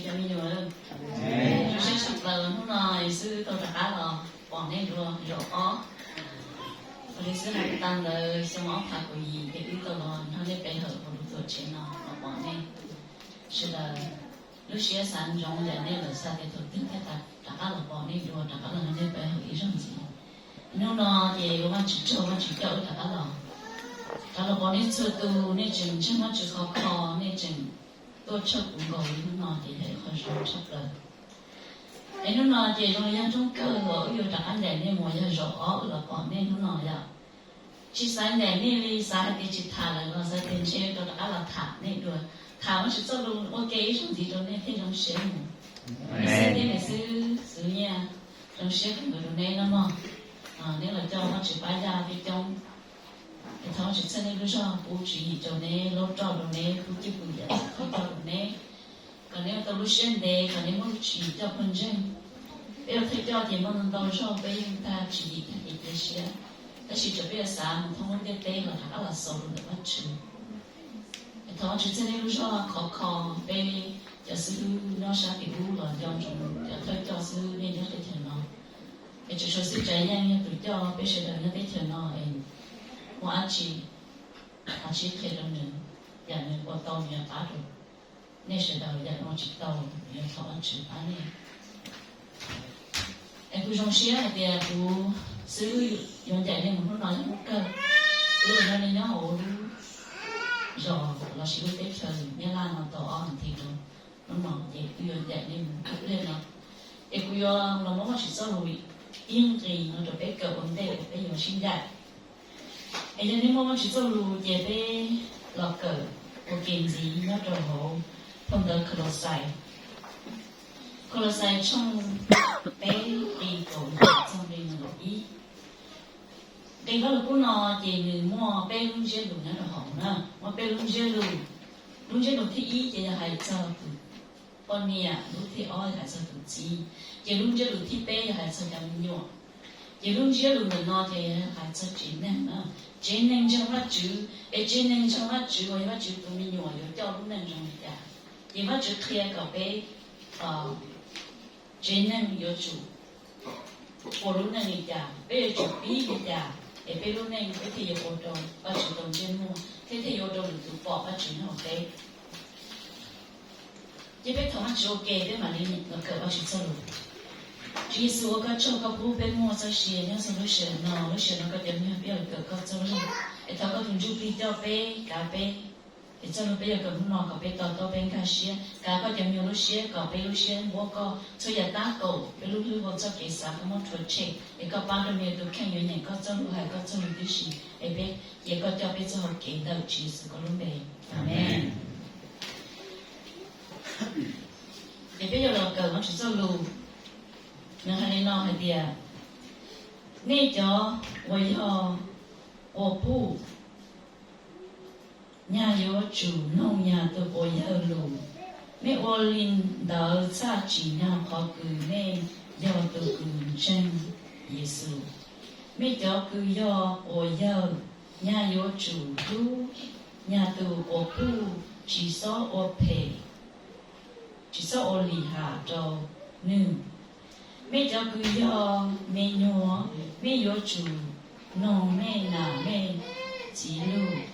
Cov me nyuam, zoo siab tshaj plaws hnub no xwb tau rov qab los pom nej dua zaum ob. Ua li xwb hais tau ntawd xyoo ob phav kaum yim ces wb tau los nrog nej pe hawm hauv lub tuam tsev no los pom nej sawv daws. Lub siab xav ntsoov ncaim nej lawm, xav tias thaum twg thiaj rov qab los pom nej dua, rov qab los nrog nej pe hawm ib zaug ntxiv. Hnub no ces ua Vajtswv tsaug, Vajtswv coj wb rov qab los, rov los pom nej txhua tus, nej tseem ntseeg Vajtswv khov kho, nej tseem tuaj tshawj kuv nkaus li hnub no ces yog ib qho zoo tshaj plaws. Es hnub no ces zoo li yog roob kawg uas wb yuav rov qab ncaim nej mus, yog zaum ob wb los pom nej hnub no yom. Tsis xav ncaim nej li, xav hais tias tsis tham lawm los xav tias ntshe rov rov qab los tham nej dua, tham Vajtswv txoj lus ua ke ib zaug ntxiv rau nej thiaj zoo siab mus. Xwb tiag xwb xwb nyiaj, zoo siab kawg nkaus rau neb nawb mog. Neb los coj Vajtswv pab yaj peb coob. Es thov Vajtswv txhawb neb lub zog, pub tswv yim rau neb, laub roj rau neb, pub cwj pwm yam txawv qhov rau neb, kom neb ua tau lub siab ntev, kom neb muaj lub tswv yim coj pawg ntseeg. Peb ua thawj coj ces muaj ntau ntau zaug peb yeej tag tswv yim tag kev cia siab, tab sis txawm peb yuav xav mus thoob lub ntiaj teb los rov qab los xaus rau ntawm Vajtswv. Es thov Vajtswv txhawb neb lub zog khov kho, peb cov xib hwb nyob sab tim ub los nco ntsoov cov thawj coj xib hwb nej nyob teb chaws no. Es tseem tshuav xib hwb Tsav Yeej yog tus coj peb sawv daws nyob teb chaws no es muaj dab tsi thov Vajtswv qhia rau nws, yam nws ua tau nws yuav pab rau nej sawv daws, yam nws ua tsis tau nws yuav thov Vajtswv pab nej. Es kuv zoo siab hais tias kuv xib hwb yuav ncaim nej mus hnub no yog hnub kawg. Wb los nrog nej nyob hauv lub zos lossis lub teb chaws Nyab Laj no tau ob hais thiv rau hnub no ces wb yuav ncaim nej mus ib pliag no. Es kuv yuav los muab Vajtswv txoj lus ib nqis no rau peb kawm ua ntej uas peb yuav sib ncaim. Es yog nej muaj Vajtswv txoj lus ces peb los kawm ua ke ntxiv nyob rau hauv phau ntawv Kolosais. Kolosais tshooj peb nqe kaum yim txog nqe nees nkaum ib. Nqe Vajluskub no ces nws muaj peb lub ntsiab lus nyob rau hauv na, muaj peb lub ntsiab lus. Lub ntsiab lus thib ib ces yog hais txog tus poj niam, lub thib ob yog hais txog tus txiv, ces lub ntsiab lus thib peb yog hais txog cov me nyuam. Ces lub ntsiab lus ntawm no ces yog hais txog tsev neeg na. Tsev neeg ntseeg Vajtswv, es tsev neeg ntseeg Vajtswv uas yog Vajtswv tus me nyuam yuav coj lub neej zoo li cas? Ces Vajtswv qhia kom peb tsev neeg yuav tsum ua lub neej li cas, peb yuav tsum pib li cas, es peb lub neej peb thiaj yuav ua rau Vajtswv tau ntsej muag thiab thiaj yuav ua rau lwm tus pom Vajtswv nyob hauv peb. Ces peb thov Vajtswv ua ke peb mam li los kawm Vajtswv txoj lus. Tswv Yexus ua koj tsaug, koj pub peb muaj txoj sia nyob txog lub sij hawm no, lub sij hawm no koj cov me nyuam peb yuav kawm koj txoj lus, es thov koj tus Ntsuj Plig coj peb, kav peb, es txoj lus peb yuav kawm hnub no kom peb to taub peb nkag siab, kav koj cov me nyuam lub siab kom peb lub siab npuab koj, txhua yam tab kaum peb lub hlwb ua txoj kev xav koj muab rhuav tshem, es koj pab rau me nyuam tus kheej yuav nyeem koj txoj lus, hais koj txoj lus tib si, es peb cia koj coj peb txoj hau kev ntawm Tswv Yexus koj lub npe. Amees. Ces peb yuav los kawm Vajtswv txoj lus. Nws hais li no hais tias, nej cov uas yog quas puj, nyag yuav tsum mloog nyag tus quas yawg lus. Nej ua li ntawd txhaj tsim nyog qhov kws nej yog tus kws ntseeg Yexus. Nej cov kws yog quas yawg, nyag yuav tsum hlub nyag tus quas puj, tsis txhob ua phem, tsis txhob ua lim ham rau nws. Nej cov kws yog me nyuam, nej yuav tsum noog nej nam nej txiv lus.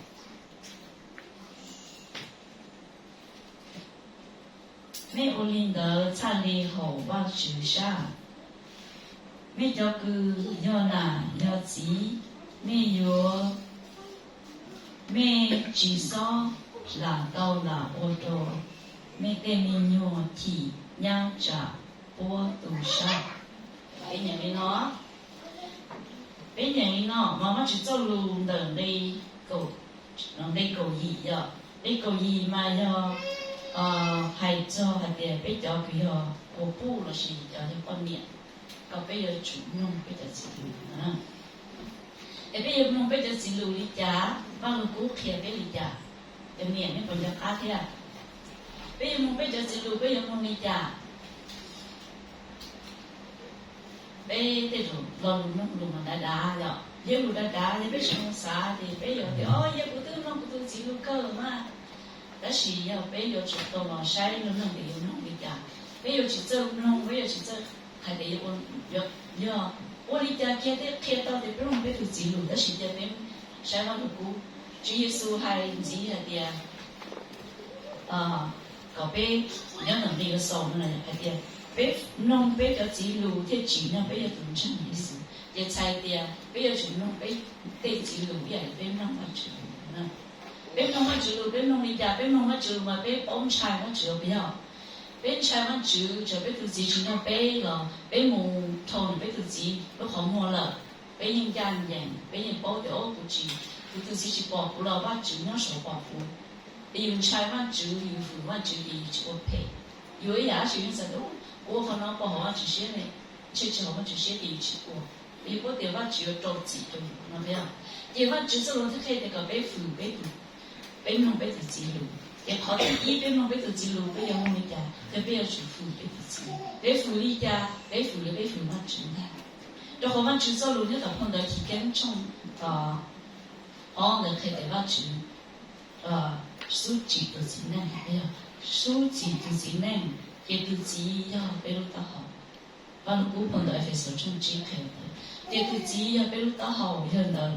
Nej ua li ntawd txhaj le haum Vajtswv sab. Nej cov kws yog nam yog txiv, nej yuav, nej tsis txhob lam tau lam ua rau nej tej me nyuam chim nyab tsam puab tu sab. Peb nyeem li no, peb nyeem li no mas Vajtswv txoj lus ntawm nqe kaum yim yom, nqe kaum yim mas yog hais txog hais tias peb cov kws yog quas puj lossis cov yog poj niam, kom peb yuav tsum mloog peb cov txiv lus. Es peb yuav mloog peb cov txiv lus li cas? Vaj Lug Kub qhia peb li cas? Cov niam nej puas nco qab thiab? Peb yuav mloog peb cov txiv lus peb yuav mloog li cas? Peb tej zaum lo lus mloog lus mas dav dav yom, yog lus dav dav ces peb tsis zoo xav ces peb yuav tias, o, yog kuv twb mloog kuv tus txiv lus kawg mas. Tab sis yog peb yuav tsum tau los saib lub neej tias yuav mloog li cas, Peb yuav tsum txawj mloog, peb yuav tsum txawj hais tias yog ua li cas kiag thiaj qhia tau tias peb mloog peb tus txiv lus, tab sis cia peb saib Vajluskub. Tswv Yexus hais ntxiv hais tias kom peb nyob ntawm nqe yuav xaus no hais tias peb mloog peb cov txiv lus thiaj tsim nyog peb yog tus ntseeg Yexus. Ces txhais tias peb yuav tsum mloog peb tej txiv lus ib yam li peb mloog Vajtswv lus. Peb mloog Vajtswv lus, peb mloog li cas? Peb mloog Vajtswv lus mas peb paub ntshai Vajtswv puas yog? Peb ntshai Vajtswv, txawm peb tus txiv tsis nrog peb los peb mus dhau ntawm peb tus txiv lub qhov muag lawm, peb yeej ncaj ncees, peb yeej paub tias, o, kuv tsis, kuv tus txiv tsis pom kuv los Vajtswv nyob saud pom kuv. Yus ntshai Vajtswv, yus hwm Vajtswv ces yus tsis ua phem. Yus ib yam dab tsi yeej xav tias, ua qhov no puas haum Vajtswv siab ne, ntshe tsis haum Vajtswv siab ces yus tsis ua. Yus paub tias Vajtswv yuav rau txim rau yus no thiab. Ces Vajtswv txoj lus thiaj qhia tias kom peb hwm peb tus, peb mloog peb tus txiv lus. Ces qhov thib ib, peb mloog peb tus txiv lus peb yuav mloog li cas? Yog peb yuav tsum hwm peb tus txiv. Peb hwm li cas? Peb hwm li peb hwm Vajtswv ntag. Rau qhov Vajtswv txoj lus nyob tom phau ntawv Chiv Keeb tshooj ob ntawd qhia tias Vajtswv xub tsim tus txiv neej, xub tsim tus txiv neej, ces tus txiv yog peb lub taub hau. Vaj lug kub phau ntawv Efexus tshooj tsib qhia tias, ces tus txiv yog peb lub taub hau, yog li ntawd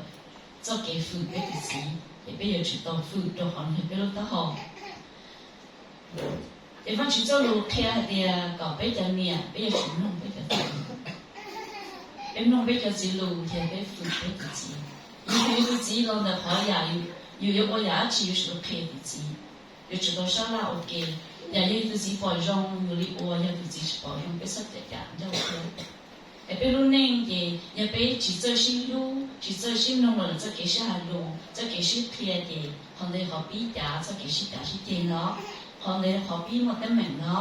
txoj kev hwm peb tus txiv ces peb yuav tsum tau hwm rau qhov nws yog peb lub taub hau. Ces Vajtswv txoj lus qhia hais tias kom peb cov niam peb yuav tsum mloog peb cov txiv lus. Peb mloog peb cov txiv lus ces peb hwm peb tus txiv. Yus hwm yus tus txiv los ntawm qhov yam yus yuav ua yam dab tsi yuav tsum tau qhia tus txiv, yuav tsum tau sab laj ua ke. Yam yog yus tus txiv pom zoo yus li ua, yog tus txiv tsis pom zoo peb txhob cam cam ncauj thiab. Es peb lub neej ces yog peb tsis txawj sib hlub, tsis txawj sib mloog los lawm txoj kev sib hais lus, txoj kev sib qhia ces qhov ntawd yog qhov pib cav txoj kev sib cav sib ceg no, qhov ntawd yog qhov pib muaj teeb meem no.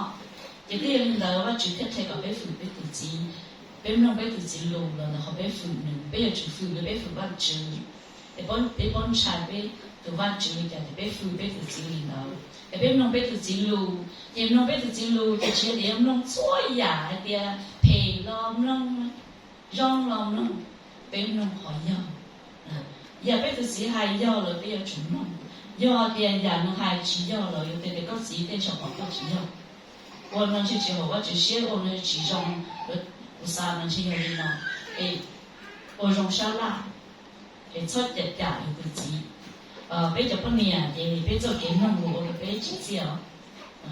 Ces twb yog li ntawd Vajtswv thiaj qhia kom peb hwm peb tus txiv, peb mloog peb tus txiv lus los ntawm qhov peb hwm nws, peb yuav tsum hwm li peb hwm Vajtswv. Es peb paub ntshai peb tus Vajtswv li cas ces peb hwm peb tus txiv li ntawd. Es peb mloog peb tus txiv lus, ces mloog peb tus txiv lus ces tsis yog tias yuav mloog txhua yam hais tias phem los mloog, zoo los mloog, peb mloog qhov yog. Yam peb tus txiv hais yog lawm peb yuav tsum mloog. Yog tias yam nws hais tsis yog lawm, yuav tias tias koj txiv tej zaum pom koj tsis yog. Ua no ntshe tsis haum Vajtswv siab, ua no tsis zoo, kuv xav no ntshe yog li no. Es ua zoo sab laj, es txhob cam cam yus tus txiv. Peb cov poj niam ces peb txoj kev mloog lus ua rau peb tsim txiaj os.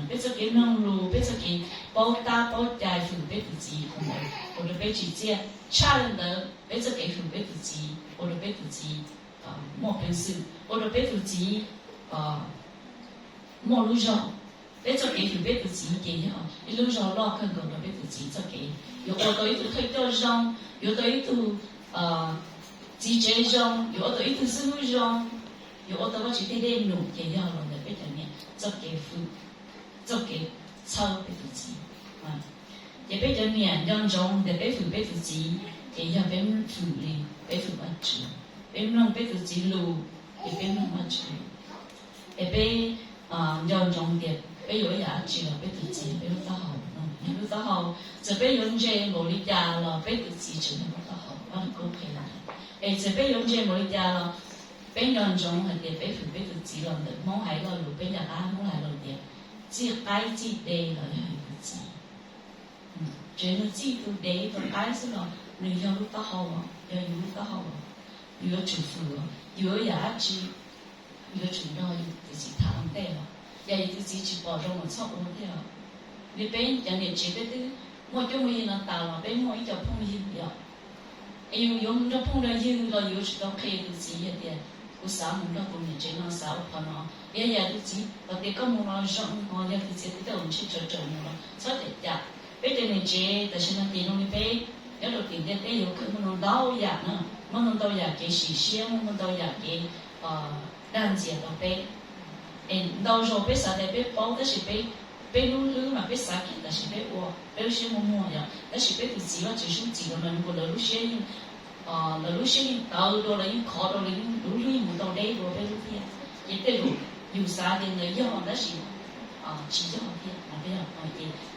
Peb txoj kev mloog lus, peb txoj kev paub tab paub cai hwm peb tus txiv ua rau peb tsim txiaj. Tshaj li ntawd peb txoj kev hwm peb tus txiv ua rau peb tus txiv muaj peev xwm, ua rau peb tus txiv muaj lub zog. Peb txoj kev hwm peb tus txiv ces yog ib lub zog loj kawg nkaus rau peb tus txiv txoj kev. Yuav ua tau ib tug thawj coj zoo, yuav tau ib tug txiv tsev zoo, yuav ua tau ib tug xib hwb zoo, yuav ua tau Vajtswv tej dej num ces yog los ntawm peb cov niam txoj kev hwm, txoj kev txhawb peb tus txiv. Ces peb cov niam nco ntsoov tias peb hwm peb tus txiv ces yog peb hwm li peb hwm Vajtswv. Peb mloog peb tus txiv lus ces peb mloog Vajtswv. Es peb nco ntsoov tias peb yuav ua yam dab tsi los peb tus txiv yog peb lub taub hau, yog lub taub hau. Txawm peb yuav ntse npaum li cas los peb tus txiv tseem yog lub taub hau, Vaj Lug Kub qhia. Es txawm peb yuav ntse npaum li cas los peb nco ntsoov hais tias peb hwm peb tus txiv los ntawm Hmoob hais lo lus, peb nco qab Hmoob hais lo lus tias txij qaib txij dev los yog yus tus txiv. Tseem nws txij tus dev tus qaib xwb los nws yog lub taub hau, yog yus lub taub hau. Yus yuav tsum hwm, yus yuav yam dab tsi yuav tsum nrog yus tus txiv tham ua ntej os. Yam yus tus txiv tsis pom zoo los txhob ua thiab os. Li peb cov niam tsev peb twb muaj cuab muaj yig no tas los peb muaj ib co phooj ywg yom. Es yus yuav mus nrog phooj nrog ywg los yuav tsum tau qhia tus txiv hais tias kuv xav mus nrog tus niam tsev no, xav ua qhov no. Yog yam tus txiv hais tias koj mus no zoo, ho yog tus txiv tias tej zaum ntshe tsawv tsawv mus los txhob cam cam. Peb cov niam tsev tam sim no ces zoo li peb nyob rau tim ntiaj teb yuav kawg muaj ntau yam na, muaj ntau yam kev sim siab, muaj ntau yam kev dag ntxias rau peb. Es ntau zaus peb xav tias peb paub tab sis peb, peb lub hlwb mas peb xav kiag tam sim peb ua, peb lub siab muag muag yom, tab sis peb tus txiv Vajtswv sub txim los mas nws ua lawv lub siab yeej, lawv lub siab yeej tawv dua, lawv yeej khov dua, lawv lub hlwb yeej mus tau deb dua peb lub thiab. Ces tej zaum yus xav tias ntawd yog tab sis tsis yog thiab. Ces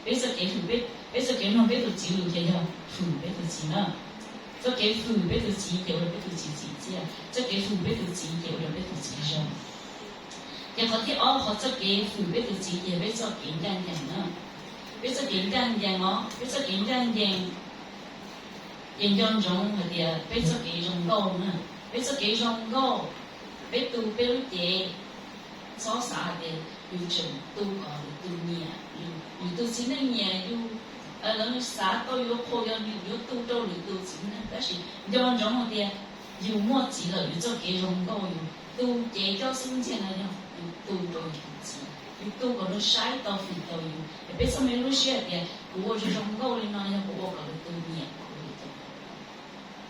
peb txoj kev hwm, peb txoj kev mloog peb tus txiv lus ces yog hwm peb tus txiv na. Txoj kev hwm peb tus txiv ces ua rau peb tus txiv tsim txiaj, txoj kev hwm peb tus txiv ces ua rau peb tus txiv zoo. Ces qhov thib ob, qhov txoj kev hwm peb tus txiv ces yog peb txoj kev ncaj ncees na. Peb txoj kev ncaj ncees os, peb txoj kev ncaj ncees, ces nco ntsoov hais tias peb txoj kev zoo nkauj na, peb txoj kev zoo nkauj, peb tu peb lub cev, txhob xav hais tias yus tseem tu kom lwm tus nyiam, lwm tus txiv neej nyiam yus, lawv xav tau yus qhuas, yog yus yuav tu rau lwm tus txiv neej, tab sis nco ntsoov hais tias yus muaj txiv lawm, yus txoj kev zoo nkauj, yus tu cev coj xub ntxiag no yog yus tu rau yus tus txiv, yus tu kom luag saib tau hwm tau yus. Es peb txhob muaj ib lub siab hais tias kuv ua zoo zoo nkauj li no yog kuv ua kom lwm tus nyiam kuv li cas.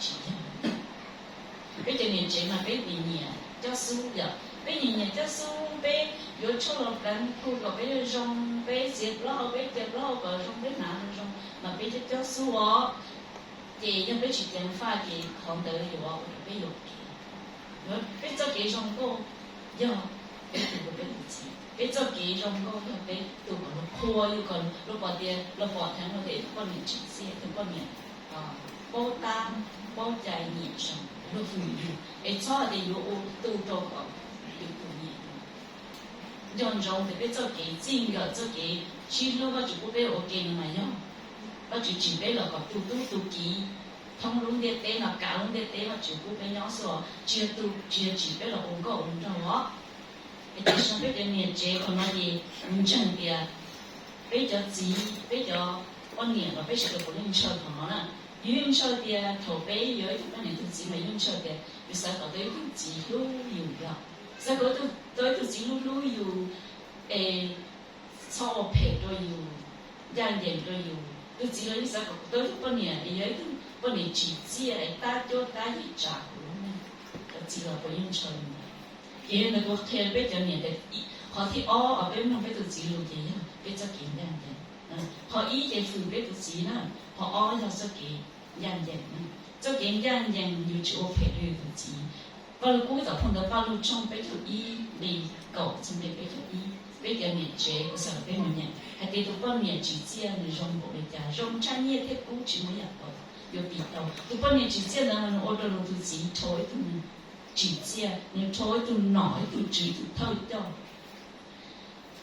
Tsis yog. Peb cov niam tsev mas peb nyiam nyiam coj xub yom, peb nyiam nyiam coj xub, peb yuav tshuaj los pleev plhu kom peb zoo, peb txiav plaub hau, peb cia plaub hau kom zoo, peb hnav zoo zoo mas peb coj coj xub os. Ces yog peb tsis ceev faj ces qhov ntawd yuav ua rau peb yuam kev. Peb txoj kev zoo nkauj yog peb tu rau peb tus txiv, peb txoj kev zoo nkauj yog peb tu kom luag qhuas yus, kom luag pom tias, luag pom dheev luag tias ib tug poj niam tsim txiaj, ib tug poj niam paub tab, paub cai, nyiam zoo, luag hwm yus. Es txhob hais tias yuav ua tu rau kom lwm tus nyiam yus. Nco ntsoov tias peb txoj kev txij nkawm, txoj kev sib hlub Vajtswv pub peb ua ke no mas yog Vajtswv tsim peb los kom tu tub tu kiv thoob lub ntiaj teb no, kav lub ntiaj teb Vajtswv pub peb nyob xwb os, tsis yog tu, tsis yog tsim peb los ua nkauj ua nraug os. Es tiam sis peb cov niam tsev thaum no ces kuv ntseeg tias peb cov txiv, peb cov poj niam los peb sawv daws puav leej ntshaw thaum no na. Yus yeej ntshaw tias thaum peb yuav ib tug poj niam tug txiv mas yeej ntshaw tias yus xav kom tau ib tug txiv hlub yus yom, xav kom tau ib tug txiv hlub hlub yus, es txhob ua phem rau yus, ncaj ncees rau yus. Tus txiv los yeej xav kom tau ib tug poj niam es yog ib tug poj niam tsim txiaj es tab cuab tab yig tsa kuv lub neej. Cov txiv los puav yeej ntshaw li ntawd. Ces yog li ntawd kuv qhia peb cov niam tias qhov thib ob uas peb mloog peb tus txiv lus ces yog peb txoj kev ncaj ncees. Qhov ib ces hwm peb tus txiv na, qhov ob yog txoj kev ncaj ncees na. Txoj kev ncaj ncees yus tsis ua phem rau yus tus txiv. Vaj Lug Kub tom phau ntawv Paj Lug tshooj peb caug ib nqe kaum txog nqe peb caug ib, peb cov niam tsev kuv xav kom peb mus nyeem hais tias tus poj niam tsim txiaj nws zoo npaum li cas, zoo tshaj nyiaj thiab kub tsis muaj ib yam dab tsi yuav piv tau. Tus poj niam tsim txiaj ntawd mas nws ua rau nws tus txiv rho ib tug tsim txiaj, nws rho ib tug nom, ib tug tswv, ib tug thawj coj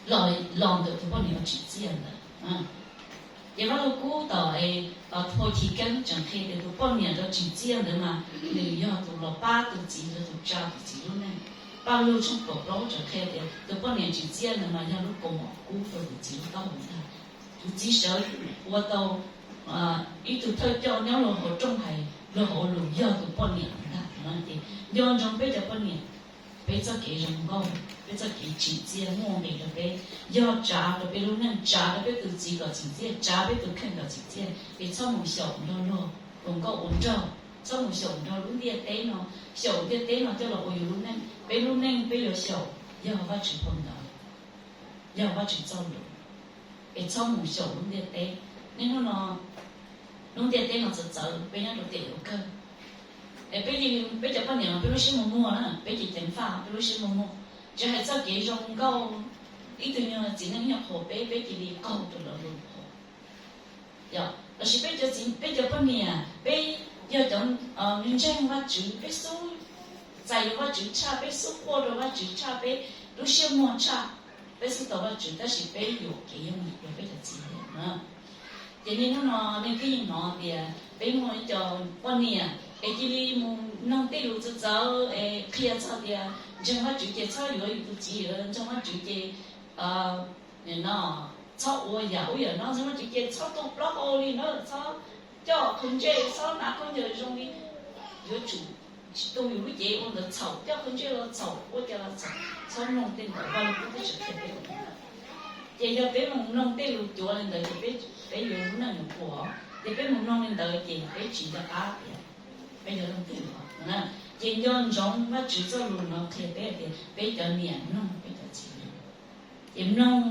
los ntawm tus poj niam uas tsim txiaj ntawd. Ces Vaj Lug Kub tom Phau Chiv Keeb tseem qhia tias tus poj niam uas tsim txiaj ntawd mas nws yog tus los pab tus txiv, yog tus tsa tus txiv lub neej. Paj Lug tshooj kaum plaub tseem qhia tias tus poj niam tsim txiaj ntawd mas yog lub kaus mom kub rau tus txiv lub taub hau ntag. Tus txiv sawv ua tau ib tug thawj coj nyob luag hauv rooj hais luag hauv lus yog tus poj niam ntag. Ces nco ntsoov peb cov poj niam, peb txoj kev zoo nkauj, peb txoj kev tsim txiaj muaj nqis rau peb, yog tsav rau peb lub neej, tsav rau peb tus txiv kom tsim txiaj, tsav peb tus kheej kom tsim txiaj. Es txhob mus xyaum nrog luag ua nkauj ua nraug, txhob mus xyaum nrog lub ntiaj teb no, xyaum ntiaj teb no coj los ua yus lub neej. Peb lub neej peb yuav xyaum yog Vajtswv phau ntawv, yog Vajtswv txoj lus. Es txhob mus xyaum lub ntiaj teb. Niaj hnub no lub ntiaj teb no txawv txawv, peb nyob rau tiam yuav kawg. Es peb, peb cov poj niam mas peb lub siab muag muag na, peb ces ceev faj peb lub siab muag muag. Tsis hais txoj kev zoo nkauj, ib tug nyuag txiv neej nyuag qhuas peb, peb cia li qaug rau lawv lus qhuas. Yog lossis peb cov txiv, peb cov poj niam, peb yog cov ntseeg Vajtswv, peb xub txais yuav Vajtswv tshaj, peb xub quaj rau Vajtswv tshaj, peb lub siab muag tshaj, peb xub tau Vajtswv, tab sis peb yuam kev yooj yim rau peb cov txiv na. Ces niaj hnub no nej twb yeej hnov tias peb muaj ib co poj niam es cia li mus noog tej lus txawv txawv es qhia txog tias ntseeg Vajtswv ces txhob yuav yus tus txiv, ntseeg Vajtswv ces no txhob ua yam ub yam no, ntseeg Vajtswv ces txhob tu plaub hau li na, txhob coj qhov ntsej, txhob hnav khaub ncaws zoo li, yuav tsum tsis tu yus lub cev ua ntawd, txhaum coj qhov ntsej los txhaum, ua cas los txhaum, txhob mloog tej ntawd, Vaj Lug Kub twb tseem qhia peb ua ntawd. Ces yog peb mus mloog tej lus cuav li ntawd ces peb yuav lub neej yuav puas, ces peb mus mloog li ntawd ces peb tsis nco qab tias peb yog leej twg os. Ces nco ntsoov Vajtswv txoj lus no qhia peb tias peb cov niam mloog peb cov txiv lus, ces mloog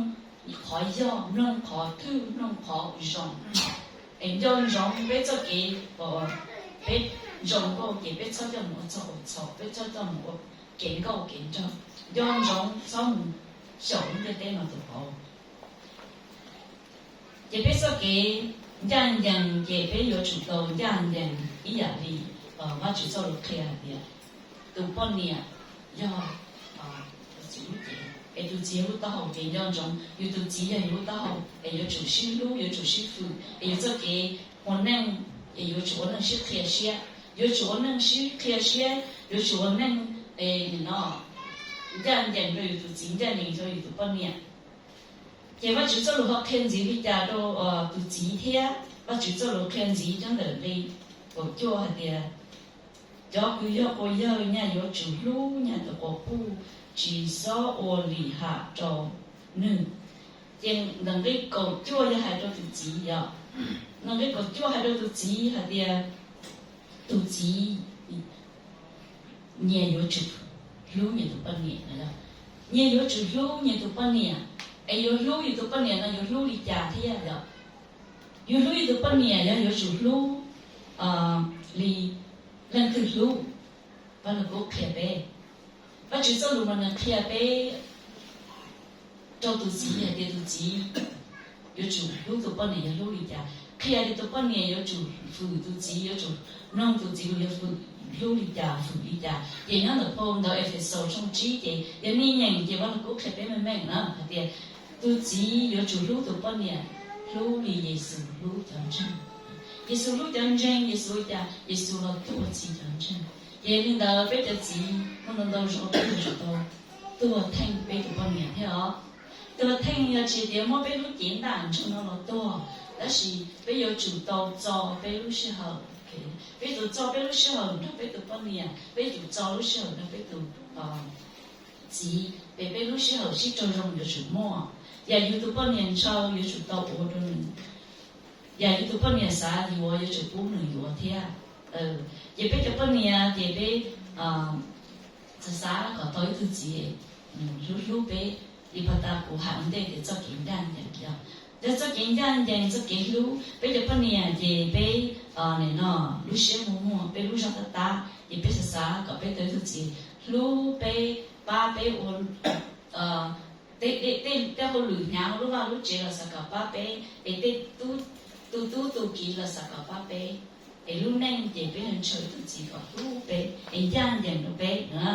qhov yog, mloog qhov thwj, mloog qhov zoo. Es nco ntsoov peb txoj kev, peb zoo nkauj ces peb txhob coj mus ua txog ua txhaum, peb txhob coj mus ua kev nkauj kev nraug. Nco ntsoov txhob mus xyaum lub ntiaj teb no tus hauv. Ces peb txoj kev ncaj ncees ces peb yuav tsum tau ncaj ncees ib yam li Vajtswv txoj lus qhia hais tias tus poj niam yog tus txiv lub cev. Es tus txiv yog lub taub hau kev nco ntsoov, yus tus txiv yog yus lub taub hau, es yuav tsum sib hlub, yuav tsum sib fwm, es yus txoj kev ua neej, es yuav tsum ua neej sib qhia siab, yuav tsum ua neej sib qhia siab, yuav tsum ua neej, es nim no ncaj ncees rau yus tus txiv, ncaj ncees rau yus tus poj niam. Ces Vajtswv txoj lus ho qhia ntxiv li cas rau tus txiv thiab? Vajtswv txoj lus qhia ntxiv nyob ntawm nqi kaum cuaj hais tias, cov kws yog quas yawg nyaj yuav tsum hlub nyaj tus quas puj, tsis txhob ua lim ham rau nws. Ces ntawm nqi kaum cuaj yog hais rau tus txiv os. Ntawm nqi kaum cuaj hais rau tus txiv hais tias tus txiv nyias yuav tsum hlub nyias tus poj niam. Nyias yuav tsum hlub nyias tus poj niam, es yuav hlub yus tus poj niam no yuav hlub li cas thiab yom? Yus hlub yus tus poj niam yog yuav tsum hlub li leej twg hlub. Vaj Lug Kub qhia peb, Vajtswv txoj lus mas nws qhia peb rau tus txiv hais tias tus txiv yuav tsum hlub tus poj niam yog hlub li cas, qhia tias tus poj niam yuav tsum fwm tus txiv, yuav tsum mloog tus txiv lus, yog fwm hlub li cas, fwm li cas. Ces nyob ntawm phau ntawv Efexus tshooj tsib ces yog nej nyeem ces Vaj Lug Kub qhia peb meej meej na hais tias tus txiv yuav tsum hlub tus poj niam hlub li Yexus hlub cov ntseeg. Yexus hlub cov ntseeg, Yexus ua cas? Yexus los tuag txhiv cov ntseeg. Ces yog li ntawd peb cov txiv muaj ntau ntau zaus peb yuav tsum tau tuag theej peb tus poj niam thiab os. Tuag theej yog tsis tias muab peb lub cev ntaj ntsoog no los tuag, tab sis peb yuav tsum tau txo peb lub sij hawm. Peb yuav tsum txo peb lub sij hawm nrog peb tus poj niam, peb yuav tsum txo lub sij hawm nrog peb tus txiv, peb, peb lub sij hawm sib raug zoo yuav tsum muaj. Yam yus tus poj niam ntshaw yuav tsum tau ua rau nws, yam yus tus poj niam xav yuav yuav tsum pub nws yuav thiab. Ces peb cov poj niam ces peb xav xav kom tau ib tug txiv hlub hlub peb li pas tas kuv hais ua ntej tias txoj kev ncaj ncees yog, yog txoj kev ncaj ncees, txoj kev hlub. Peb cov poj niam ces peb nim no lub siab muag muag, peb lub zog tab tab, ces peb xav xav kom peb tau ib tug txiv hlub peb, pab peb ua tej hauj lwm hnyav hauv lub vaj lub tsev los xav kom pab peb, es tej tu tub tu kiv los xav kom pab peb. Es lub neej ces peb yuav ntshaw ib tug txiv kom hlub peb es ncaj ncees rau peb na.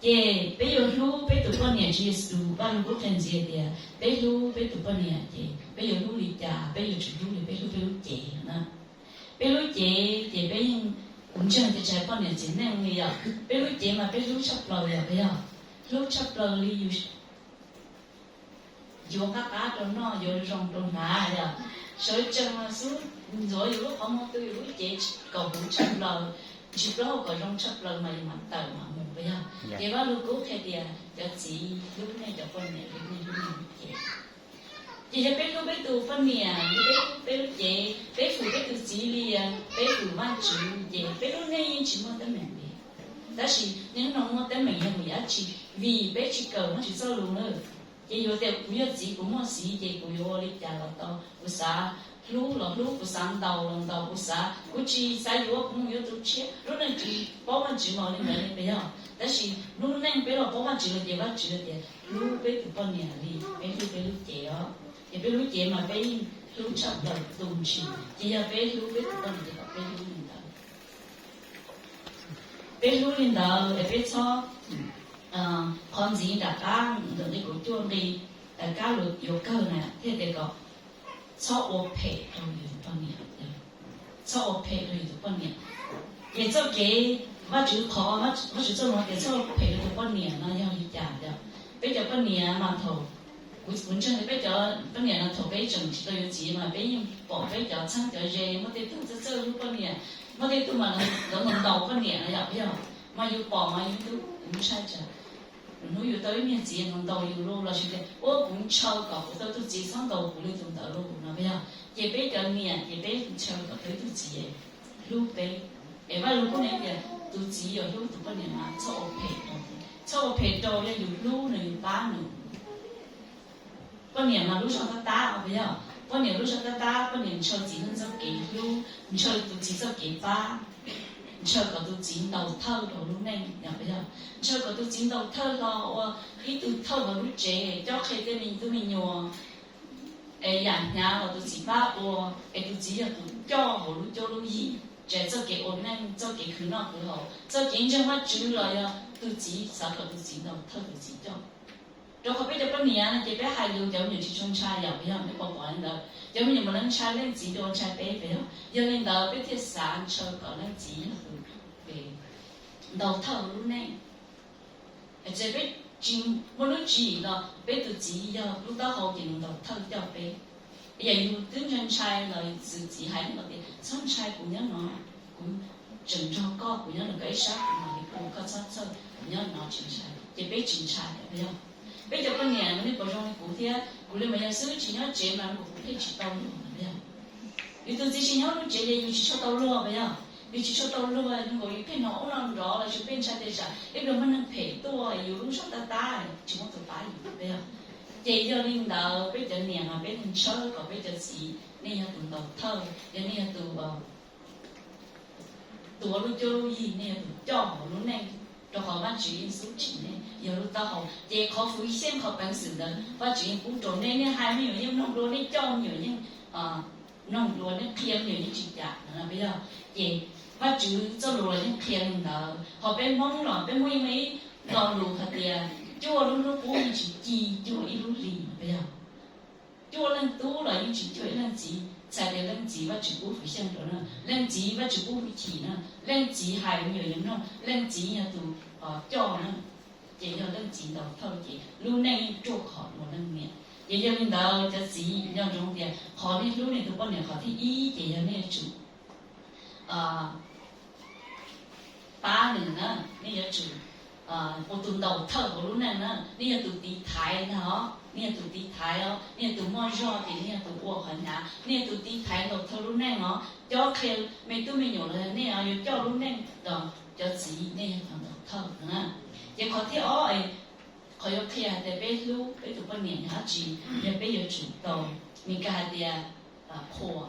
Ces peb yuav hlub peb tus poj niam, Tswv Yexus Vaj Lug Kub qhia ntxiv tias peb hlub peb tus poj niam ces peb yuav hlub li cas? Peb yuav tsum hlub li peb hlub peb lub cev na. Peb lub cev ces peb yeej, kuv ntseeg tias tsis hais poj niam txiv neej li yom, peb lub cev mas peb hlub tshaj plaws yom, yog hlub tshaj plaws li yus yuav qab qab rau noj, yuav zoo rau hnav yom. Sawv tsees mas xub ntxuav yus lub qhov muag tu yus lub cev kom huv tshaj plaws, ntsis plaub hau kom zoo tshaj plaws mas yus mam tawm mam mus puas yog? Ces Vaj Lug Kub qhia tias cov txiv hlub nej cov poj niam li nej hlub nej lub cev. Ces yog peb hlub peb tus poj niam li peb hlub peb lub cev, peb fwm peb tus txiv li peb fwm Vajtswv ces peb lub neej yeej tsis muaj teeb meem li. Tab sis niaj hnub no muaj teeb meem yog vim dab tsi? Vim peb tsis kawm Vajtswv txoj lus na. Ces yuav tias kuv yog txiv, kuv muaj txiv ces kuv yuav ua li cas los tau, kuv xav hlub los hlub, kuv xav ntaus los ntaus, kuv xav, kuv tsis xav yuav, kuv mus yuav tus tshiab. Lub neej tsis paub Vajtswv mas li ntawd li puas yog? Tab sis lub neej peb los paub Vajtswv lawm ces Vajtswv tias hlub peb tus poj niam li peb hlub peb lub cev os. Ces peb lub cev mas peb yeej hlub tshaj plaws tus ntsis, ces yog peb hlub peb tus poj niam ces kom peb hlub li ntawd. Peb hlub li ntawd es peb txhob, qhov ntxiv nram qab ntawm nqi kaum cuaj nqi, kab lus yuav kawg na thiaj tias kom txhob ua phem rau yus tus poj niam, txhob ua phem rau yus tus poj niam. Ces txoj kev, Vajtswv qhov, Vajtswv txoj lus tias txhob ua phem rau tus poj niam no yog li cas yom? Peb cov poj niam mas thaum, kuv ntseeg tias peb cov poj niam no thaum peb tseem tsis tau yuav txiv mas peb yeej pom peb cov txheeb cov ze muaj tej tug txawj txawj hlub poj niam, muaj tej tug mas lawv ntaus poj niam no yom, yog mas yus pom mas yus ntshai tsam hnub yus tau ib niag txiv ntaus yus los sis tias ua kuv ntshaw kom kuv tau tug txiv txhob ntaus kuv li tus ntawd los no puas yog? Ces peb cov niam ces peb ntshaw kom tau ib tug txiv hlub peb. Es Vaj Lug Kub hais tias tus txiv yuav hlub tus poj niam mas txhob ua phem rau, txhob ua phem rau, yog yus hlub nws yus pab nws. Poj niam mas lub zog tab tab puas yog? Poj niam lub zog tab tab, poj niam ntshaw txiv neej txoj kev hlub, ntshaw tus txiv txoj kev pab, ntshaw kom tus txiv ntaus thawj rau lub neej yog puas yog? Ntshaw kom tus txiv ntaus thawj hlo ua ib tug thawj hauv lub tsev, cob qhia tej me tub me nyuam, es yam hnyav los tus txiv pab ua, es tus txiv yog tus coj hauv lub cuab lub yig, tsis hais txoj kev ua neej, txoj kev khwv noj khwv haus, txoj kev ntseeg Vajtswv los yog tus txiv xav kom tus txiv ntaus thawj tus txiv coj. Rau qhov peb cov poj niam no ces peb hais lus cov me nyuam tsis tshua ntshai yom, yog peb pom pom li ntawd, cov me nyuam mas lawv ntshai leej txiv dua ntshai peb, yog li ntawd peb thiaj xav ntshaw kom leej txiv yog tus ntaus thawj lub neej. Ces peb tsis muaj lub tswv yim los peb tus txiv yog lub taub hau ces nws ntaus thawj coj peb. Yam yus twb ntshai ntshai los tus txiv hais tias txhob ntshai, kuv nyob no, kuv tseem nrog koj, kuv nyob no, koj ib sab kuv mam li pw, koj txhob txhawj, kuv nyob no, tsis ntshai, ces peb tsis ntshai lawm yog. Peb cov poj niam nej puas zoo li kuv thiab? Kuv li mas yog xwb tsis nyob tsev mas kuv pheej tsis tau luag yog. Yus tus txiv tsis nyob lub tsev ces yus tsis tshua tau luag puas yog? Yus tsis tshua tau luag zoo nkaus yus pheej hnov ub no nrov los yus pheej ntshai tias tsam ib pliag muaj neeg phem tuaj yus lub zog tab tab tsis muaj tus pab yus puas yog? Ces yog li ntawd peb cov niam mas peb ntshaw kom peb cov txiv nej yog tus ntaus thawj, yog nej yog tus tuav lub cuab lub yig, nej yog tus coj hauv lub neej, rau qhov Vajtswv yeej xub tsim nej yog lub taub hau. Ces qhov fwv xyeej qhov peev xwm ntawd Vajtswv yeej pub rau nej, nej hais me nyuam yeej mloog dua, nej coj me nyuam yeej mloog dua, nej qhia me nyuam yeej tsis cam no puas yog? Ces Vajtswv txoj lus los yeej qhia li ntawd. Ho peb Hmoob los peb Hmoob yeej muaj ib lo lus hais tias cuaj lub hnub qub yeej tsis ci cuag ib lub hlis puas yog? Cuaj leej tub los yeej tsis cuag ib leej txiv. Txhais tias leej txiv Vajtswv pub fwv xyeej rau na, leej txiv Vajtswv pub hwj chim na, leej txiv hais me nyuam yeej mloog, leej txiv yog tus coj na. Ces yog leej txiv ntaus thawj ces lub neej yeej ruaj khov dua leej niam. Ces yog li ntawd cov txiv nco ntsoov tias qhov nej hlub nej tus poj niam qhov thib ib ces yog nej yuav tsum pab nws na, nej yuav tsum ua tus ntaus thawj hauv lub neej na, nej yog tus tiv thaiv ntag os, nej yog tus tiv thaiv os, nej yog tus muaj zog ces nej yog tus ua qhov hnyav, nej yog tus tiv thaiv ntaus thawj lub neej os. Cov qhia me tub me nyuam los yog nej yuav coj lub neej los cov txiv nej yog tus ntaus thawj na. Ces qhov thib ob, qhov yuav qhia hais tias peb hlub peb tus poj niam yog dab tsi, yog peb yuav tsum tau, Meskas hais tias qhuas,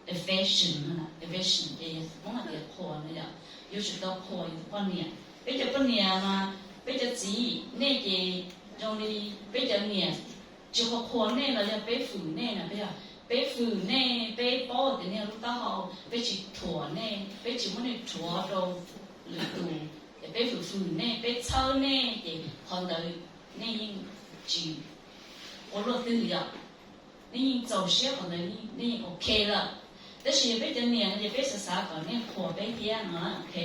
affection, affection ces Hmoob hais tias qhuas no yom, yuav tsum tau qhuas yus tus poj niam. Peb cov poj niam mas, peb cov txiv nej ces zoo li peb cov niam tsis qhuas qhuas nej los yog peb fwm nej no puas yog? Peb fwm nej, peb paub tias nej yog lub taub hau, peb tsis thuam nej, peb tsis muab nej rhuav rau lwm tus, peb fwm fwm nej, peb txhawb nej ces qhov ntawd nej yeej tsis ua luaj twg yom, nej yeej txaus siab qhov ntawd, nej yeej ok lawm. Tab sis yog peb cov niam no ces peb xav xav kom nej qhuas peb thiab no, ok,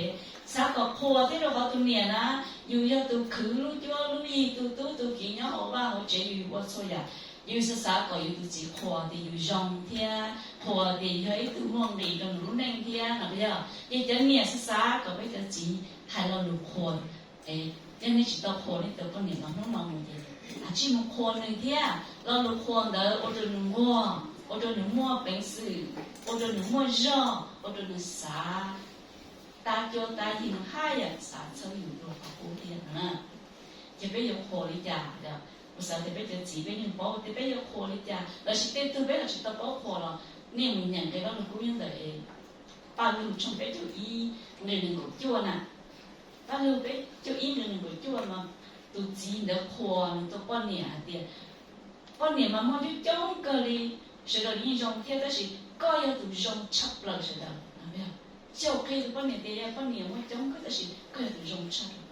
xav kom qhuas thiab rau qhov tus niam na, yus yog tus khwv lub cuab lub yig, tus tub tus kiv nyob hauv vaj hauv tsev, yus ua txhua yam, yus xav xav kom yus tus txiv qhuas tias yus zoo thiab qhuas tias yog ib tug muaj nqis rau nws lub neej thiab no puas yog? Ces cov niam xav xav kom peb cov txiv hais lo lus qhuas. Yog nej tsis tau qhuas nej tus poj niam los hnub no mus ces tsij mus qhuas nws thiab. Lo lus qhuas ntawd ua rau nws nquag, ua rau nws muaj peev xwm, ua rau nws muaj zog, ua rau nws xav tab cuab tab yig, nws haj yam xav txhawb yus dua qhov qub thiab na. Ces peb yuav qhuas li cas? Kuv xav tias peb cov txiv peb yeej paub tias peb yuav qhuas li cas, lossis tej tug peb ho tsis tau paub qhuas los nej mus nyeem nqe Vaj Lug Kub nyob ntawm Paj Lug tshooj peb caug ib nqe nees nkaum cuaj na. Paj Lug peb caug ib nqe nees nkaum cuaj no, tus txiv ntawd qhuas nws tus poj niam hais tias, poj niam mas muaj coob coob kawg li, sawv daws yeej zoo thiab tab sis koj yog tus zoo tshaj plaws sawv daws. Xyaum qhia tus poj niam tias yog poj niam muaj coob kawg tab sis koj yog tus zoo tshaj rau kuv.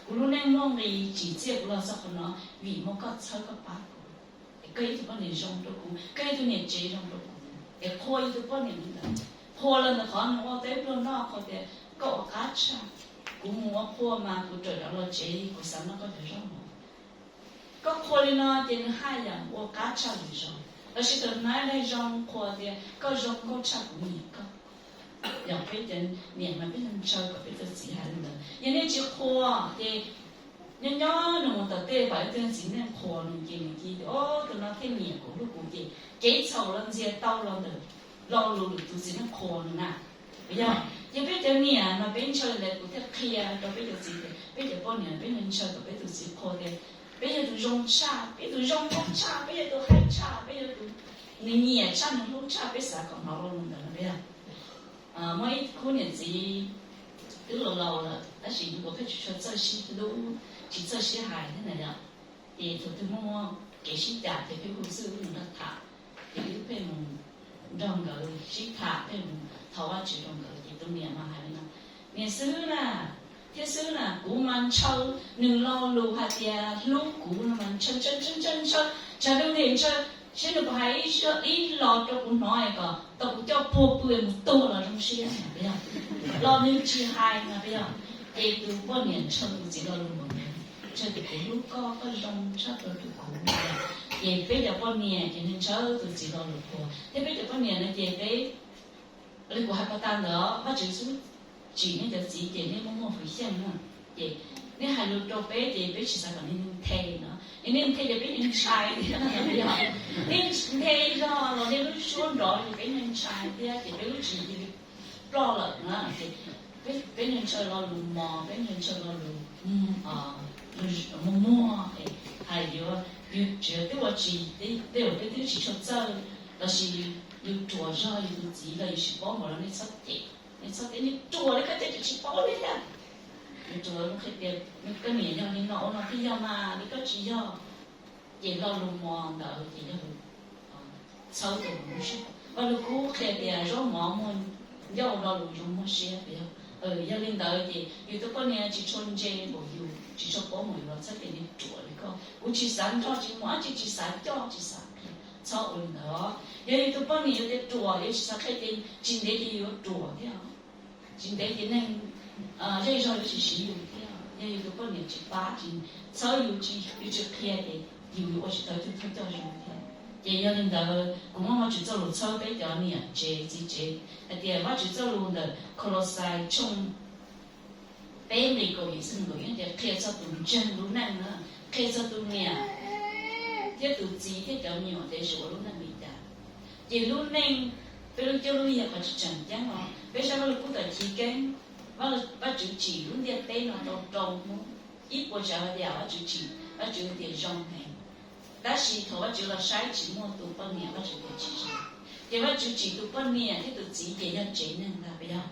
Kuv lub neej muaj nqis tsim txiaj kuv los txog qhov no vim muaj koj txhawb koj pab kuv. Es koj yog ib tug poj niam zoo rau kuv, koj yog ib tug niam tsev zoo rau kuv. Es qhuas yus tus poj niam li ntawd, qhuas los ntawm qhov nws ua tau ib pluag noj, qhuas tias koj ua qab tshaj, kuv mus ua qhua mas kuv rawm rov los tsev kuv xav noj koj cov zaub mov. Koj qhuas li no ces nws haj yam ua qab tshaj lwm zaus. Lossis thaum nab daig zoo qhuas tias koj zoo nkauj tshaj kuv nyiam koj. Yog peb cov niam mas peb ntshaw kom peb cov txiv hais li ntawd. Yog nej tsis qhuas ces nyob nyob nws mus tom tej pom ib tug txiv neej qhuas nws ces nws cia tias, o, tus no thiaj nyiam kuv hlub kuv ces kev txhaum los ntxias tau los ntawm lo lus lwm tus txiv neej qhuas nws na. Yog, ces peb cov niam mas peb ntshaw li ntawd kuv thiaj qhia rau peb cov txiv tias peb cov poj niam peb ntshaw kom peb tus txiv qhuas tias peb yog tus zoo tshaj, peb yog tus zoo nkauj tshaj, peb yog tus haib tshaj, peb yog tus nws nyiam tshaj nws hlub tshaj, peb xav kom hnov lo lus ntawd no peb yog. Muaj ib khub niam txiv twb laus laus lawm tab sis yus kuj pheej tsis tshua txawj sib hlub, tsis txawj sib hais thiab na yom. Ces thaum twg muaj kev sib cav ces pheej hu xwb wb mus nrog tham, ces wb pheej mus nrog nkawd sib tham, pheej mus thov Vajtswv rau nkawd. Ces tus niam mas hais li no, niam xwb na, thiab xwb na. Kuv mas ntshaw nws lo lus hais tias hlub kuv no mas ntshaw ntshaw ntshaw ntshaw ntshaw, ntshaw ntshaw ntshaw, seb nws puas hais ib los rau kuv hnov kom tau kuv coj puag pw mus tuag los zoo siab no, puas yog? Los nws tsis hais no, puas yog? Ces tus poj niam ntshaw tus txiv lo lus npaum ntawd, ntshaw tias kuv hlub koj, koj zoo tshaj plaws rau kuv. Ces peb cov poj niam ces ntshaw tus txiv lo lus qhuas, thiab peb cov poj niam no ces peb, li kuv hais pas tas ntawd, Vajtswv xub tsim nej cov txiv ces nej muaj muaj hwv xyeej na. Ces nej hais lus rau peb ces peb tsis xav kom nej nthe no, es nej nthe ces peb yeej ntshai thiab no, yog nej nthe zog los nej lub suab nrov ces peb yeej ntshai thiab ces peb lub tswv yim cia li ploj lawm na. Ces peb ntshaw lo lus mos, peb ntshaw lo lus muag muag, hais yuav, yus tsis, twb ua tsis, tej zaum peb twb tsis tshua txawj, lossis yus ruam zog yus tus txiv los yus tsis paub npaum no, nej txhob cem, nej txhob tias nws ruam li koj cem, tsis paub li thiab. Nws ruam, qhia tias koj niam yog li no ua no thiaj yog mas, li koj tsis yog. Ces lo lus mos ntawd ces yog lus txhawb rau lub siab. Vaj Lug Kub qhia tias zaub mov muag ncauj, lo lus zoo muag siab, puas yog? Yog li ntawd ces yus tus poj niam tsis tshua ntse npaum yus, tsis tshua paub npaum yus los txhob tias nws ruam li koj, kuv tsis xav nrog, tsis muaj dab tsi, tsis xav coj, tsis xav qhia, txhob ua li ntawd. Yog yus tus poj niam yuav tias ruam, yuav tsis xav qhia ces tsis ntev ces yus yuav ruam thiab. Tsis ntev ces neeg zej zog yuav tsis siv yus thiab. Yog yus tus poj niam tsis pab, tsis txhawb yus, tsis, yus tsis qhia ces yus yuav ua tsis tau tus thawj coj zoo thiab. Ces yog li ntawd kuv muab Vajtswv txoj lus txhawb peb cov niam tsev txiv tsev hais tias Vajtswv txoj lus ntawm Kaulauxais tshooj peb nqe kaum yim txog nees nkaum yim tias qhia txog tus ntseeg lub neej na, qhia txog tus niam thiab tus txiv thiab cov me nyuam tias yuav ua lub neej li cas. Ces lub neej, peb lub cuab lub yig qhov tsis tseem ceeb os. Peb saib Vaj Lug Kub tom chiv keeb, Vajtswv tsim lub ntiaj teb no tau rau hnub, ib puas tsav hais tias Vajtswv tsim, Vajtswv tias zoo heev. Tab sis thaum Vajtswv los saib tsis muaj tus poj niam, Vajtswv tias tsis zoo. Ces Vajtswv tsim tus poj niam thiab tus txiv ces yog tsev neeg ntag, puas yog?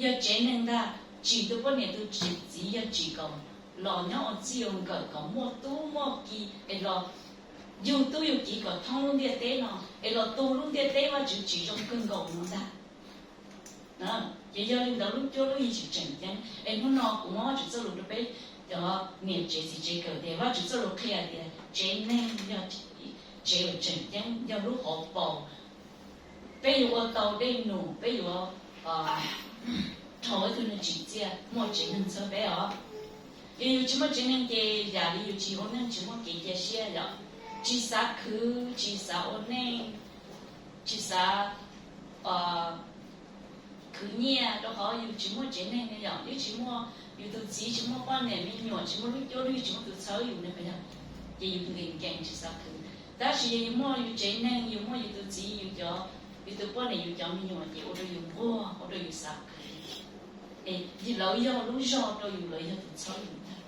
Yog tsev neeg ntag, tsim tus poj niam tus txiv yog tsim kom los nyob ua txij ua nkawm, kom muaj tub muaj ki es los yug tub yug kiv kom thoob lub ntiaj teb no, es los tu lub ntiaj teb Vajtswv tsim zoo kawg nkaus no ntag. Ces yog li ntawd lub cuab lub yig tsis tseem ceeb. Es hnub no kuv muab Vajtswv txoj lus rau peb cov niam tsev txiv tsev kawm tias Vajtswv txoj lus qhia tias tsev neeg yog tsev uas tseem ceeb, yog lub hauv paus. Peb yuav ua tau dej num, peb yuav dhau ib tug neeg tsim txiaj, muaj tsev neeg txhawb peb os. Yog yus tsis muaj tsev neeg ces yam li yus tsis ua neej, tsis muaj kev cia siab yom, tsis xav khwv, tsis xav ua neej, tsis xav khwv nyiaj, rau qhov yus tsis muaj tsev neeg ne yom, yus tsis muaj yus tus txiv, tsis muaj poj niam me nyuam, tsis muaj lub cuab lub yig, tsis muaj tus txhawb yus ne, puas yog? Ces yus nkees nkees tsis xav khwv. Tab sis yog yus muaj yus tsev neeg, yus muaj yus tus txiv, yus cov, yus tus poj niam, yus cov me nyuam ces ua rau yus nquag, ua rau yus xav khwv. Es lawv yog lub zog rau yus, lawv yog tus txhawb yus ntag.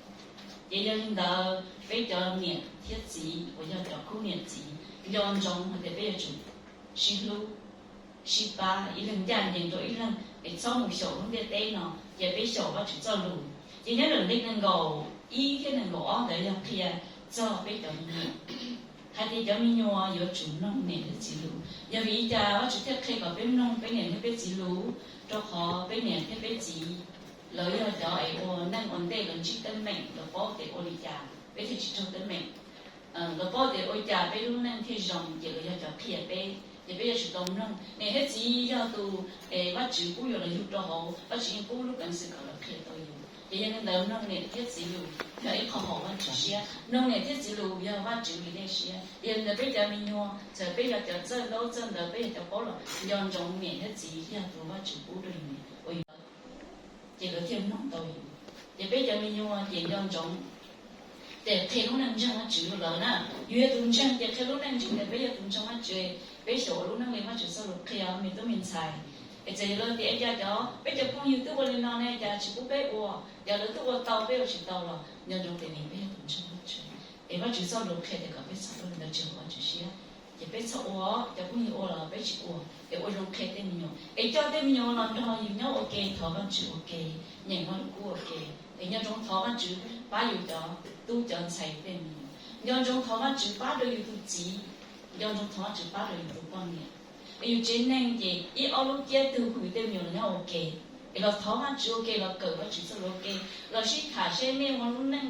Ces yog li ntawd peb cov niam thiab txiv uas yog cov khub niam txiv, nco ntsoov hais tias peb yuav tsum sib hlub, sib pab, ib leeg ncaj ncees rau ib leeg es txhob mus xyaum lub ntiaj teb no, ces peb xyaum Vajtswv txoj lus. Ces nyob ntawm nqe nees nkaum ib thiab nees nkaum ob ntawd yog qhia txog peb cov me nyuam, hais tias cov me nyuam yuav tsum mloog niam thiab txiv lus. Yog vim li cas Vajtswv thiaj qhia kom peb mloog peb niam thiab peb txiv lus? Rau qhov peb niam thiab peb txiv lawv yog cov es ua neej ua ntej, lawv ntsib teeb meem, lawv paub tias ua li cas peb thiaj tsis raug teeb meem. Lawv paub tias ua li cas peb lub neej thiaj zoo, ces lawv yog cov qhia peb, ces peb yuav tsum tau mloog. Niam thiab txiv yog tus es Vajtswv pub yuav los yug rau hauv, Vajtswv yeej pub lub peev xwm kom lawv qhia tau yus. Ces yog li ntawd mloog niam thiab txiv lus yog ib qho haum Vajtswv siab. Mloog niam thiab txiv lus yog Vajtswv li nej siab. Yog li ntawd peb cov me nyuam, txawm peb yog cov txawj ntaub txawj ntawv, peb yog cov paub los nco ntsoov niam thiab txiv yog tus Vajtswv pub rau yus uas yus, ces lawv thiaj mloog tau yus. Ces peb cov me nyuam ces nco ntsoov ces qhia lub neej ntseeg Vajtswv rau lawv na. Yus yog tus ntseeg ces qhia lub neej ntseeg tias peb yog tus ntseeg Vajtswv, peb xyaum ua lub neej li Vajtswv txoj lus qhia, me tub me ntxhais. Es txawm yog lawv tias cas cov peb cov phooj ywg twb ua li no ne, cas tsis pub peb ua, cas lawv twb ua tau peb ua tsis tau los nco ntsoov tias vim peb yog tus ntseeg Vajtswv. Es Vajtswv txoj lus qhia tias kom peb txhob ua li ntawd, tsis haum Vajtswv siab. Ces peb txhob ua, cov phooj ywg ua los peb tsis ua, es ua zoo qhia tej me nyuam, es coj tej me nyuam los nrog yus nyob ua ke, thov Vajtswv ua ke, nyeem Vajluskub ua ke, es nco ntsoov thov Vajtswv pab yus cov tub cov ntxhais tej me nyuam. Nco ntsoov thov Vajtswv pab rau yus tus txiv, nco ntsoov thov Vajtswv pab rau yus tus poj niam. Es yus tsev neeg ces ib ob lub kiab twg hu yus tej me nyuam los nyob ua ke. Es los thov Vajtswv ua ke, los kawm Vajtswv txoj lus ua ke, los sib tham seb nej ua lub neej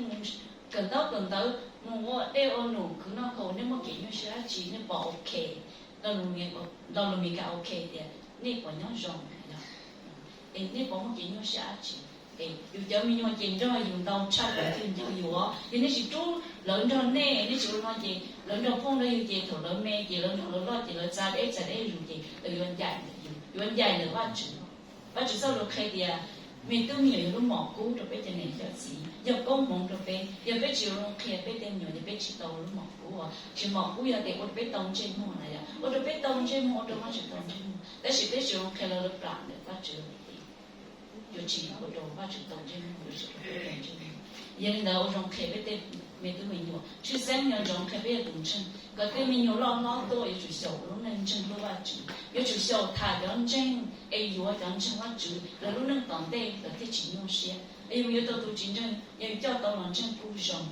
kawm ntaub kawm ntawv, mus ua dej ua num, khwv noj khwv haus, nej muaj kev nyuaj siab dab tsi, nej pom ok, lo lus Meskas ok tias nej pom nyob zoo, es nej pom muaj kev nyuaj siab dab tsi. Es yus cov me nyuam ces nrog yus ntau tshaj plaws thiaj nco yus os. Yog nej tsis rub lawv nrog nej, nej tsis ua no ces lawv nrog phooj nrog ywg ces thaum lawv me ces lawv nrog lawv loj ces lawv txav deb txav deb zus ces lawv yuav ncaim ntawm yus, yuav ncaim ntawm Vajtswv. Vajtswv txoj lus qhia tias me tub me nyuam yog lub mom kub rau peb cov niam cov txiv, yog koob hmoov rau peb. Yog peb tsis ua zoo qhia peb tej me nyuam ces peb tsis tau lub mom kub. Tsis mom kub yog tias ua rau peb tau ntsej muag na yom, ua rau peb tau ntsej muag, ua rau Vajtswv tau ntsej muag, tab sis peb tsis zoo qhia los lawv plam ntawm Vajtswv, yuav tsis ua rau Vajtswv tau ntsej muag, yuav tsis ua rau peb tau ntsej muag. Yog li ntawd ua zoo qhia peb tej me tub me nyuam, tshwj xeeb nco ntsoov qhia peb yog tus ntseeg, kom tej me nyuam loj hlob tuaj yuav tsum xyaum ua lub neej ntseeg hlub Vajtswv, yuav tsum xyaum tham cov ntseeg es yuav cov ntseeg Vajtswv, lawv lub neej tom ntej lawv thiaj tsis nyuaj siab. Es yus yuav tau tus tsis ntseeg, yog yus coj tau los ntseeg kuj zoo,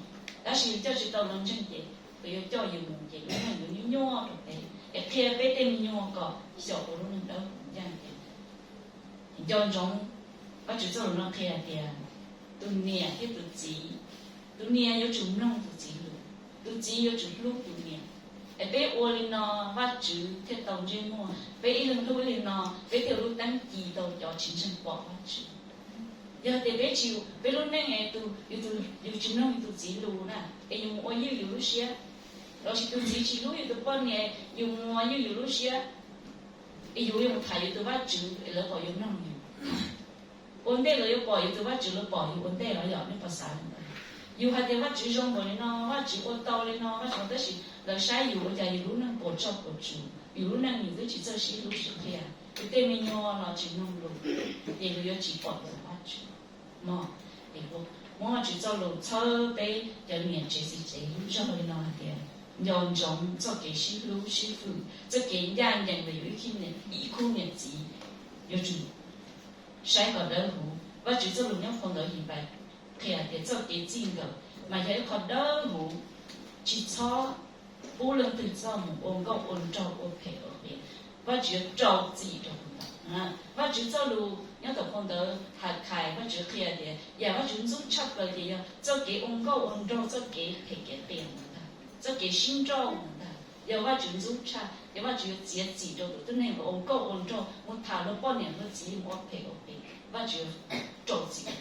tab sis yus coj tsis tau los ntseeg ces lawv yuav coj yus mus ces lub neej yuav nyuaj nyuaj rau peb. Es qhia peb tej me nyuam kom xyaum ua lub neej dawb huv ncaj ncees. Nco ntsoov, Vajtswv txoj lus no qhia tias tus niam thiab tus txiv, tus niam yuav tsum mloog tus txiv lus, tus txiv yuav tsum hlub tus niam. Es peb ua li no Vajtswv thiaj tau ntsej muag, peb ib leeg hlub ib leeg no peb thiaj ua lub teeb ci rau cov tsis ntseeg pom Vajtswv. Yog tias peb tsis, peb lub neej es tus, yus tsis mloog yus tus txiv lus na, es yus mus ua ywj yus lub siab, lossis tus txiv tsis hlub yus tus poj niam, yus mus ua ywj yus lub siab, es yus yuav mus tham yus tus Vajtswv es lawv puas yuav mloog yus? Ua ntej lawv yuav pom yus tus Vajtswv, lawv pom yus ua ntej los yog nej puas xav li ntawd? Yus hais tias Vajtswv zoo npaum li no, Vajtswv ua tau li no, Vajtswv, tab sis lawv saib yus ua cas yus lub neej puas tsuaj puas tsuv, yus lub neej yus twb tsis txawj sib hlub sib qhia, yus tej me nyuam los tsis mloog lus, ces lawv yuav tsis pom yus tus Vajtswv. Mog, es muab Vajtswv txoj lus txhawb peb cov niam tsev txiv tsev lub zog li no hais tias nco ntsoov txoj kev sib hlub sib hwm, txoj kev ncaj ncees ntawm yus ib khub niam txiv yuav tsum saib kom dawb huv. Vajtswv txoj lus nyob phau ntawv Henplais qhia tias txoj kev txij nkawm mas yog ib qho dawb huv, tsis txhob pub leej twg txoj mus ua nkauj ua nraug ua phem ua qias, Vajtswv yuav rau txim rau tus ntawd. Vajtswv txoj lus nyob tom phau ntawv Hakhais, Vajtswv qhia tias yam Vajtswv ntxub tshaj plaws ces yog txoj kev ua nkauj ua nraug, txoj kev phem kev qias ntawd ntag, txoj kev sib nrauj ntawd ntag, yog Vajtswv ntxub tshaj. Yog Vajtswv yuav txiav txim rau tus tib neeg uas ua nkauj ua nraug, mus tham luag poj niam luag txiv, mus ua phem ua qias, Vajtswv yuav rau txim.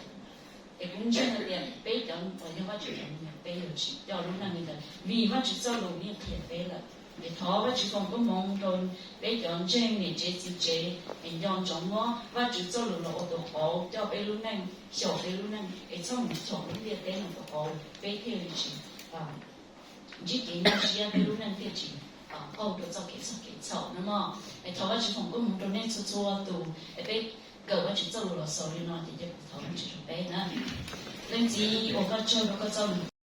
Es kuv ntseeg hais tias peb cov uas yog Vajtswv cov me nyuam, peb yuav tsis coj lub neej li ntawd, vim Vajtswv txoj lus yeej qhia peb lawm. Es thov Vajtswv foom koob hmoov rau peb cov ntseeg niam tsev txiv tsev, es nco ntsoov muab Vajtswv txoj lus los ua tus qauv coj peb lub neej, xyaum peb lub neej, es txhob mus xyaum lub ntiaj teb no tus qauv, peb thiaj li tsis ntsib kev nyuaj siab, peb lub neej thiaj tsis qaug rau txoj kev txhaum no mog. Es thov Vajtswv foom koob hmoov rau nej txhua txhua tus, es peb kawm Vajtswv txoj lus los xaus li no ces cia kuv thov Vajtswv rau peb na. Leej Txiv uas koj tsaug rau koj txoj lus